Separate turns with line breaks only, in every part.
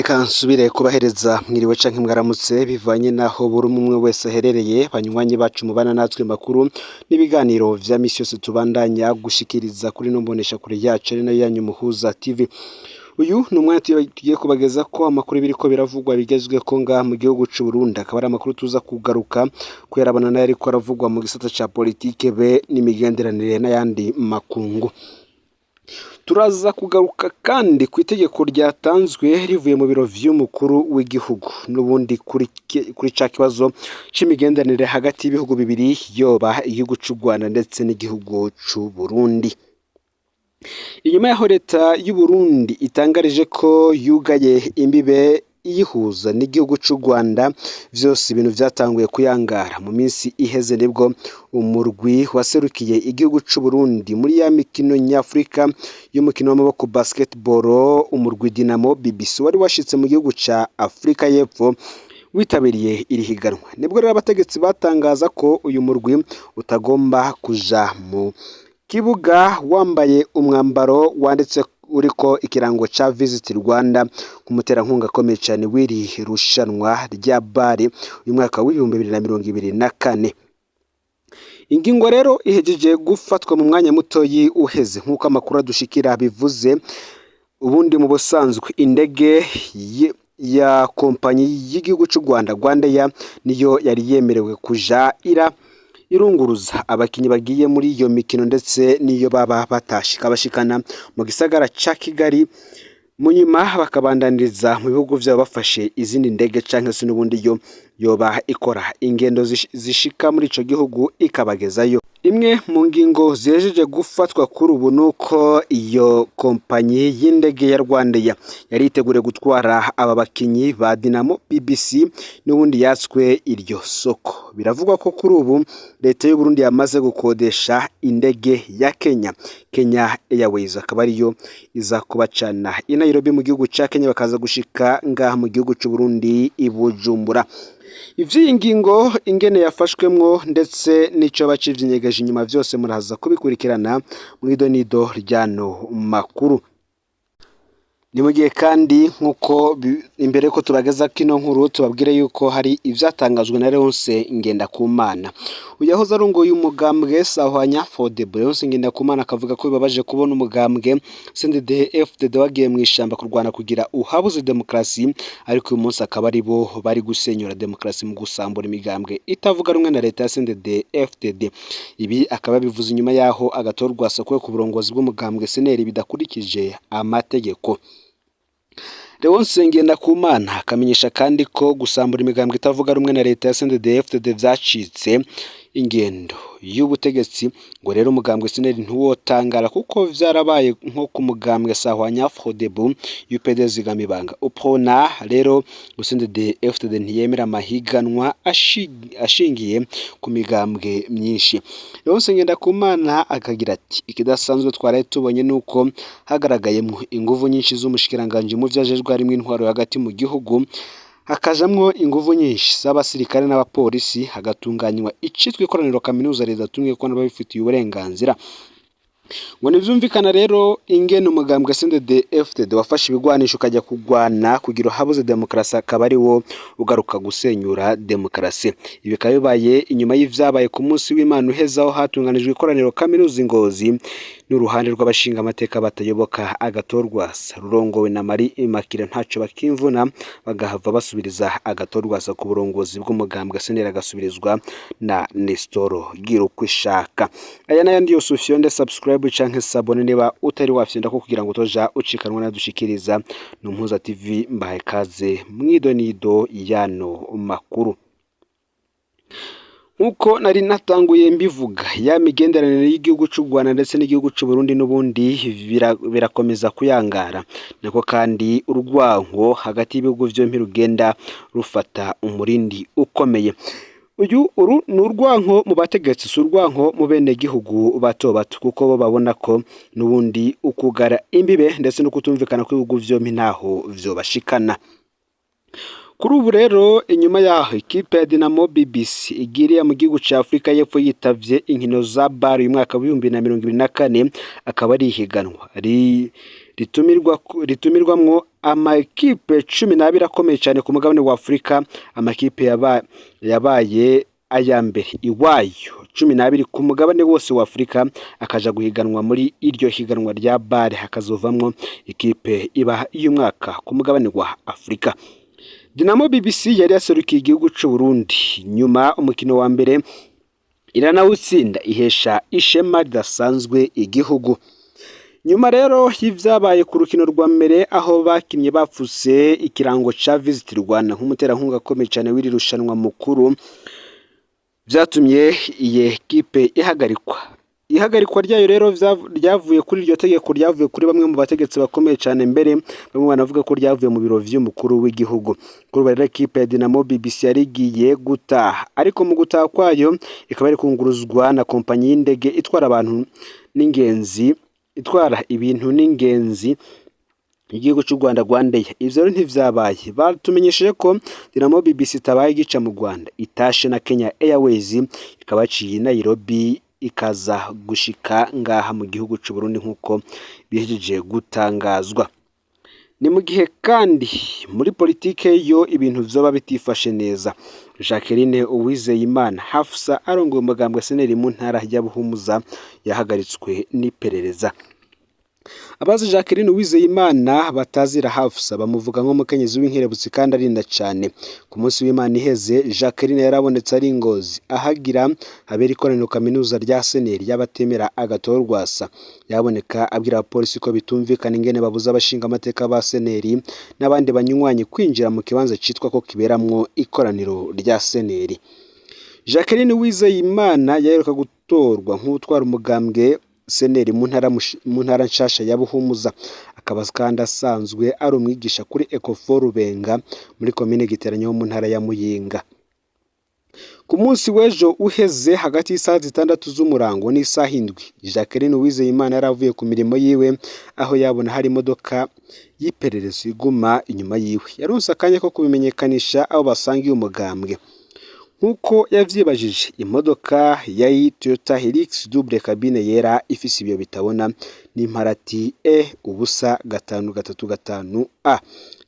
Reka nsubire kubahereza mwiriwe canke mwaramutse, bivanye naho buri umwe wese aherereye. Banywanyi bacu mubana natwe, makuru n'ibiganiro vya misi yose tubandanya gushikiriza kuri no mbonesha kure yacu, ari nayo yanyu Muhuza TV. Uyu ni umwanya tugiye kubageza ko amakuru biriko biravugwa bigezweko ngaha mu gihugu c'u Burundi, akaba ari amakuru tuza kugaruka kuyarabana nayo ariko aravugwa mu gisata ca politike be n'imigenderanire n'ayandi makungu. Turaza kugaruka kandi ku itegeko ryatanzwe rivuye mu biro vy'umukuru w'igihugu, n'ubundi kuri ca kibazo c'imigenderanire hagati y'ibihugu bibiri, yoba igihugu c'u Rwanda ndetse n'igihugu c'u Burundi. Inyuma y'aho leta y'u Burundi itangarije ko yugaye imbibe iyihuza n'igihugu c'u Rwanda, vyose ibintu vyatanguye kuyangara. Mu minsi iheze nibwo umurwi waserukiye igihugu c'u Burundi muri ya mikino nyafurika y'umukino w'amaboko basketball, umurwi Dinamo BBC, wari washitse mu gihugu ca Afrika y'Epfo witabiriye iri higanwa. Nibwo rero abategetsi batangaza ko uyu murwi utagomba kuja mu kibuga wambaye umwambaro wanditse uriko ikirango ca Visit Rwanda, nk'umuterankunga akomeye cyane w'iri rushanwa rya BAL uyu mwaka w'2024. Ingingo rero ihejeje gufatwa mu mwanya mutoyi uheze, nk'uko amakuru adushikira bivuze. Ubundi mu busanzwe indege ya kompanyi y'igihugu c'u Rwanda, Rwandair, niyo yari yemerewe kuja ira irunguruza abakinyi bagiye muri iyo mikino, ndetse n'iyo baba batashe, ikabashikana mu gisagara ca Kigali, mu nyuma bakabandaniriza mu bihugu vyabo bafashe izindi ndege, canke se n'ubundi yo yoba ikora ingendo zishika muri ico gihugu ikabagezayo. Imwe mu ngingo zihejeje gufatwa kuri ubu nuko iyo kompanyi y'indege ya Rwandair yari yiteguriye gutwara aba bakinyi ba Dinamo BBC n'ubundi yatswe iryo soko. Biravugwa ko kuri ubu leta y'u Burundi yamaze gukodesha indege ya Kenya, Kenya Airways, akaba ariyo iza kubacana i Nairobi mu gihugu ca Kenya, bakaza gushika ngaha mu gihugu c'u Burundi i Bujumbura. Ivy'iyi ngingo, ingene yafashwemwo, ndetse n'ico bacivyenyegeje inyuma, vyose muraza kubikurikirana mw'idonido ryano makuru. Ni mu gihe kandi nk'uko imbere ko tubageza kino nkuru, tubabwire yuko hari ivyatangajwe na Leonce Ngendakumana, uyu yahoze arongoye umugambwe Sahwanya Frodebu. Leonce Ngendakumana akavuga ko bibabaje kubona umugambwe CNDD FDD wagiye mw'ishamba kurwana kugira uhabuze demokarasi, ariko uyu munsi akaba ari bo bari gusenyura demokarasi mu gusambura imigambwe itavuga rumwe na leta ya CNDD FDD. Ibi akaba yabivuze inyuma yaho Agathon Rwasa akuwe ku burongozi bw'umugambwe CNL bidakurikije amategeko. Leonce Ngendakumana akamenyesha kandi ko gusambura imigambwe itavuga rumwe na leta ya CNDD FDD vyacitse ingendo y'ubutegetsi. Ngo rero umugambwe CNL ntiwotangara, kuko vyarabaye nko ku mugambwe Sahwanya Frodebu, UPD Zigamibanga, UPRONA. Rero CNDD FDD ntiyemera amahiganwa ashingiye ku migambwe myinshi. Leonce Ngendakumana akagira ati: "Ikidasanzwe twaraye tubonye nuko hagaragayemwo inguvu nyinshi z'umushikiranganji mu vyo ajejwe, harimwo intwaro hagati mu gihugu, hakajamwo inguvu nyinshi z'abasirikare n'abapolisi, hagatunganywa icitwa ikoraniro kaminuza ridatumweko n'ababifitiye uburenganzira." Ngo ntivyumvikana rero ingene umugambwe CNDD FDD wafashe ibigwanisho ukajya kugwana kugira uhabuze demokarasi, akaba ari wo ugaruka gusenyura demokarasi. Ibi bikaba bibaye inyuma y'ivyabaye ku munsi w'Imana uheze, aho hatunganijwe ikoraniro kaminuza i Ngozi n'uruhande rw'abashinga amateka batayoboka Agathon Rwasa rurongowe na Marie Immaculée Ntaco Bakimvuna, bagahava basubiriza Agathon Rwasa ku burongozi bw'umugambwe CNL, agasubirizwa na Nestor Girukwishaka. Aya n'ayandi yose, ufyonde subscribe canke s'abonner niba utari wafyonda ko, kugira ngo utoja ucikanwa nadushikiriza. N'Umuhuza TV, mbahaye kaze mw'idonido yano makuru. Nkuko nari natanguye mbivuga, ya migenderanire y'igihugu c'u Rwanda ndetse n'igihugu c'u Burundi n'ubundi birakomeza kuyangara, nako kandi urwanko hagati y'ibihugu vyompi rugenda rufata umurindi ukomeye. Uyu uru ni urwanko mu bategetsi, si urwanko mu bene gihugu bato bato, kuko bo babona ko n'ubundi ukugara imbibe ndetse no kutumvikana kw'ibihugu vyompi ntaho vyobashikana. Kuri ubu rero, inyuma yaho ikipe ya Dinamo BBC igiriye mu gihugu ca Afrika y'Epfo yitavye inkino za BAL uyu mwaka w'2024, akaba ari ihiganwa Ritumirwamwo amakipe 12 akomeye cyane ku mugabane wa Afurika, amakipe yabaye aya mbere iwayo 12 ku mugabane wose wa Afurika akaja guhiganwa muri iryo higanwa rya BAL, hakazovamwo ikipe iba iy'umwaka ku mugabane wa Afurika. Dinamo BBC yari yaserukiye igihugu c'u Burundi, nyuma umukino wa mbere iranawutsinda, ihesha ishema ridasanzwe igihugu. Nyuma rero y'ivyabaye ku rukino rwa mbere, aho bakinye bapfutse ikirango ca Visit Rwanda nk'umuterankunga akomeye cyane w'iri rushanwa mukuru, vyatumye iyi ekipe ihagarikwa. Ihagarikwa ryayo rero ryavuye kuri iryo tegeko, ryavuye kuri bamwe mu bategetsi bakomeye cyane, mbere bamwe banavuga ko ryavuye mu biro vy'umukuru w'igihugu. Kuri ubu rero ekipe ya Dinamo BBC yari igiye gutaha, ariko mu gutaha kwayo ikaba iri kunguruzwa na kompanyi y'indege itwara abantu n'ingenzi, itwara ibintu n'ingenzi igihugu cy'u Rwanda, Rwandair. Ivyo rero ntivyabaye. Batumenyesheje ko Dinamo BBC itabaye igica mu Rwanda, itashe na Kenya Airways, ikaba yaciye i Nairobi ikaza gushika ngaha mu gihugu c'u Burundi nk'uko bihejeje gutangazwa. Ni mu gihe kandi muri politike yo ibintu vyoba bitifashe neza. Jacqueline Uwizeyimana Hafsa arongoye umugambwe SNL mu ntara ya Buhumuza yahagaritswe n'iperereza. Abazi Jacqueline Uwizeyimana batazira Hafsa bamuvuga nk'umukenyezi w'inkerebutsi kandi arinda cane. Ku munsi w'Imana iheze Jacqueline yarabonetse ari Ngozi ahagira habera ikoraniro kaminuza rya SNL y'abatemera Agathon Rwasa. Yaboneka abwira abapolisi ko bitumvikana ingene babuza abashinga amateka ba SNL n'abandi banywanyi kwinjira mu kibanza citwa ko kiberamwo ikoraniro rya SNL. Jacqueline Uwizeyimana yaheruka gutorwa nk'utwara umugambwe SNL mu ntara nshasha ya Buhumuza, akaba kandi asanzwe ari umwigisha kuri Ecofo Rubenga muri komine Giteranyo ho mu ntara ya Muyinga. Ku munsi w'ejo uheze hagati y'isaha 6 z'umurango n'isaha 7, Jacqueline Uwizeyimana yari avuye ku mirimo yiwe aho yabona hari imodoka y'iperereza iguma inyuma yiwe. Yaronse akanya ko kubimenyekanisha abo basangiye umugambwe. Nk'uko yavyibajije, imodoka yari Toyota Hilux double cabine yera ifise ibiyo bitabona n'imparati E 0 5 3 5 A,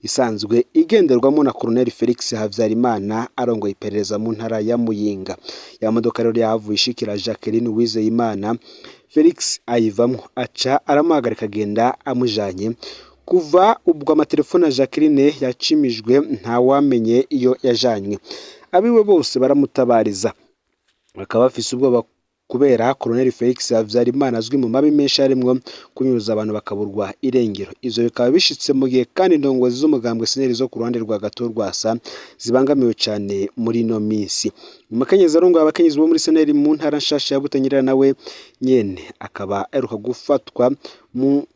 isanzwe igenderwamo na Colonel Felix Havyarimana arongoye iperereza mu ntara ya Muyinga. Ya modoka rero yahavuye ishikira Jacqueline Uwizeyimana, Felix ayivamwo aca aramuhagarika agenda amujanye. Kuva ubwo amatelefone ya Jacqueline yacimijwe, ntawamenye iyo yajanywe. Abiwe bose baramutabariza, bakaba bafise ubwoba kubera Colonel Felix Havyarimana azwi mu mabi menshi harimwo kunyuruza abantu bakaburwa irengero. Ivyo bikaba bishitse mu gihe kandi indongozi z'umugambwe SNL zo ku ruhande rwa Agathon Rwasa zibangamiwe cane muri ino minsi. Umukenyezi arongoye abakenyezi bo muri SNL mu ntara nshasha ya Butanyerera nawe nyene akaba aheruka gufatwa mu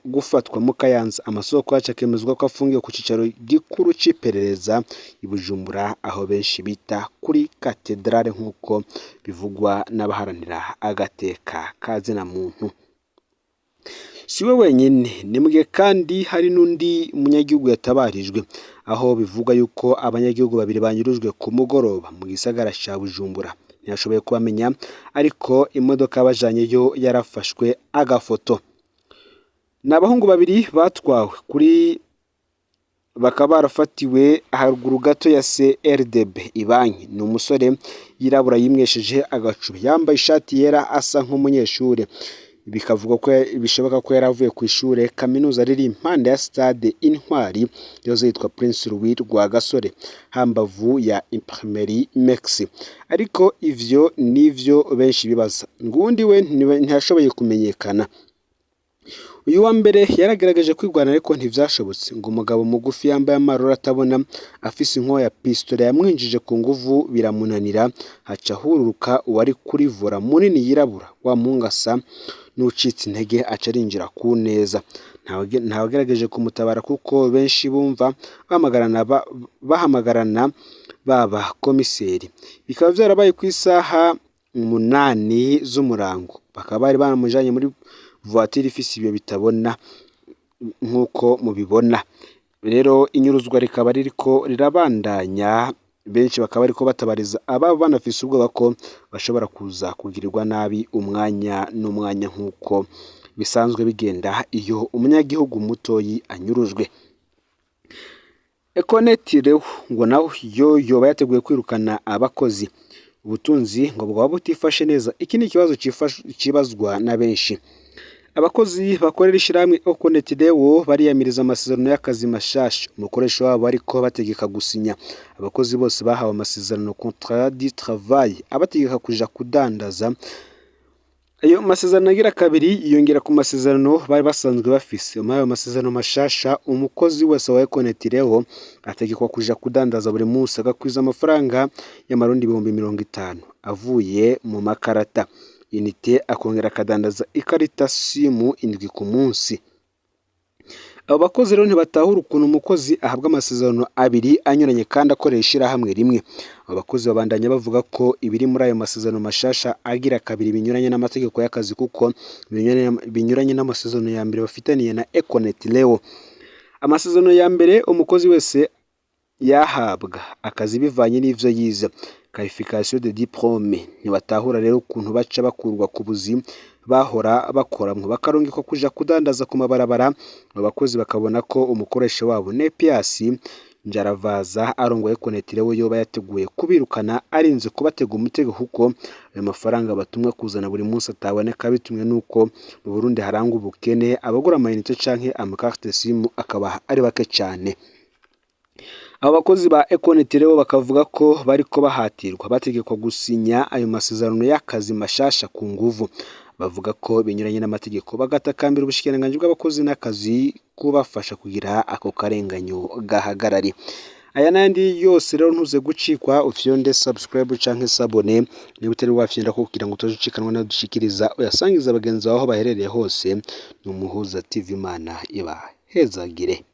gufatwa mu Kayanza. Amasoko yacu akemezwa ko afungiwe ku cicaro gikuru c'iperereza i Bujumbura, aho benshi bita kuri katedrale, nk'uko bivugwa n'abaharanira agateka ka zina muntu. Si we wenyine, ni mu gihe kandi hari n'undi munyagihugu yatabarijwe, aho bivugwa yuko abanyagihugu babiri banyurujwe ku mugoroba mu gisagara ca Bujumbura. Ntiyashoboye kubamenya, ariko imodoka yabajanyeyo yarafashwe agafoto. Ni abahungu babiri batwawe kuri, bakaba barafatiwe haruguru gato ya CRDB ibanki. Ni umusore yirabura yimwesheje agacu, yambaye ishati yera, asa nk'umunyeshure, bikavugwa ko bishoboka ko yari avuye ku ishure kaminuza riri impande ya stade Intwari yoze yitwa Prince Louis Rwagasore, hambavu ya Imprimerie Mex. Ariko ivyo nivyo benshi bibaza, ngundi we ntiyashoboye kumenyekana. Uyu wa mbere yaragerageje kwirwana ariko ntivyashobotse, ngo umugabo mugufi yambaye amarori atabona afise inkoho ya pistolet yamwinjije ku nguvu biramunanira, haca hururuka uwari kuri volant munini yirabura, wa muhungu asa n'ucitse intege aca arinjira ku neza. Ntawagerageje kumutabara kuko benshi bumva bahamagarana baba komiseri. Bikaba vyarabaye ku isaha 8 z'umurango, bakaba bari baramujanye muri voiture ifise ibiyo bitabona nk'uko mubibona. Rero inyuruzwa rikaba ririko rirabandanya, benshi bakaba bariko batabariza ababo banafise ubwoba ko bashobora kuza kugirirwa nabi umwanya n'umwanya nk'uko bisanzwe bigenda iyo umunyagihugu mutoyi anyurujwe. Econet rero ngo nawe yo yoba yateguye kwirukana abakozi, ubutunzi ngo bwaba butifashe neza. Iki ni ikibazo cibazwa na benshi. Abakozi bakorera ishirahamwe Econet rero bariyamiriza amasezerano y'akazi mashasha umukoresha wabo ariko bategeka gusinya. Abakozi bose bahawe amasezerano, contrat du travail, abategeka kuja kudandaza. Ayo masezerano agira kabiri yiyongera ku masezerano bari basanzwe bafise. Muri ayo masezerano mashasha, umukozi wese wa Econet rero ategekwa kuja kudandaza buri munsi, agakwiza amafaranga y'amarundi 50,000 avuye mu makarata unité, akongera akadandaza ikarita simu indwi ku munsi. Abo bakozi rero ntibatahura ukuntu umukozi ahabwa amasezerano abiri anyuranye kandi akorera ishirahamwe rimwe. Abo bakozi babandanya bavuga ko ibiri muri ayo masezerano mashasha agira kabiri binyuranye n'amategeko y'akazi, kuko binyuranye n'amasezerano ya mbere bafitaniye na Econet Leo. Amasezerano ya mbere, umukozi wese yahabwa akazi bivanye n'ivyo yize, qualification de diplôme. Ntibatahura rero ukuntu baca bakurwa ku buzi bahora bakoramwo, bakarungikwa kuja kudandaza ku mabarabara. Abo bakozi bakabona ko umukoresha wabo Nepias Njaravaza arongoye Econet Leo yoba yateguye kubirukana arinze kubatega umutego, kuko ayo mafaranga batumwa kuzana buri munsi ataboneka, bitumwe n'uko mu Burundi harangwa ubukene, abagura ama unité canke ama carte SIM akaba ari bake cane. Abo bakozi ba Econet rero bakavuga ko bariko bahatirwa, bategekwa gusinya ayo masezerano y'akazi mashasha ku nguvu. Bavuga ko binyuranye n'amategeko, bagatakambira ubushikiranganji bw'abakozi n'akazi kubafasha kugira ako karenganyo gahagarare. Aya n'ayandi yose rero ntuze gucikwa, ufyonde subscribe canke s'abonner niba utari wafyonda, kugira ngo utaje ucikanwa nayo dushikiriza, uyasangiza bagenzi bawe aho baherereye hose. Ni Umuhuza TV, Imana ibahezagire.